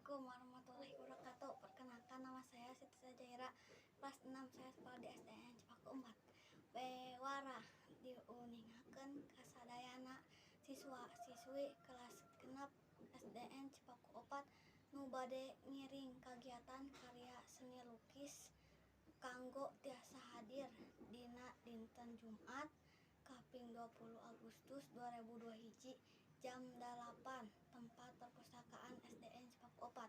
Assalamualaikum warahmatullahi wabarakatuh. Perkenalkan, nama saya Siti Sajaira, kelas 6, saya sekolah di SDN Cipaku 4. Bewara diuningakeun kasadayana siswa siswi kelas 6 SDN Cipaku 4 nu bade ngiring kagiatan karya seni lukis kanggo tiasa hadir dina dinten Jumat kaping 20 Agustus 2021 jam 8, tempat perpustakaan SDN Cipaku 4.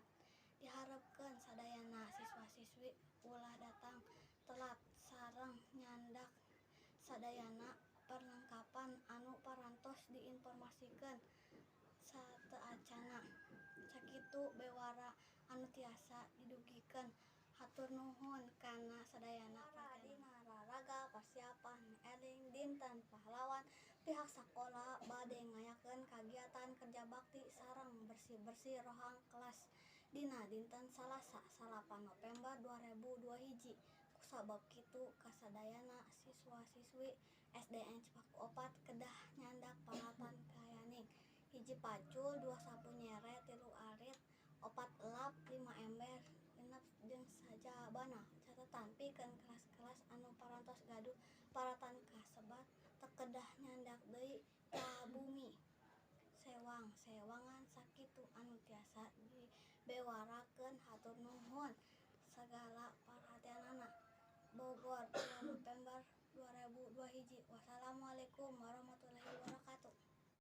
Diharapkeun sadayana siswa-siswi ulah datang telat sareng nyandak sadayana perlengkapan anu parantos diinformasikeun sateuacanna. Sakitu bewara anu tiasa didugikeun, hatur nuhun kana sadayana perhatianna. Raraga persiapan eling Dinten Pahlawan, pihak sakola bade ngayakeun kagiatan kerja bakti sareng bersih-bersih rohang kelas dina dinten Salasa, 9 November 2021. Kusabab kitu, kasadayana siswa-siswi SDN Cipaku 4 kedah nyandak peralatan kayaning: 1 pacul, 2 sapu nyere, 3 arit, 4 lap, 5 ember, 6 jeung sajabana. Catetan pikeun kelas-kelas anu parantos gaduh peralatan kasebat teu kedah nyandak deui ka bumi sewang-sewangan. Sakitu anu tiasa dibewarakeun, hatur nuhun sagala perhatianana. Bogor, 2 November 2021. Wassalamualaikum warahmatullahi.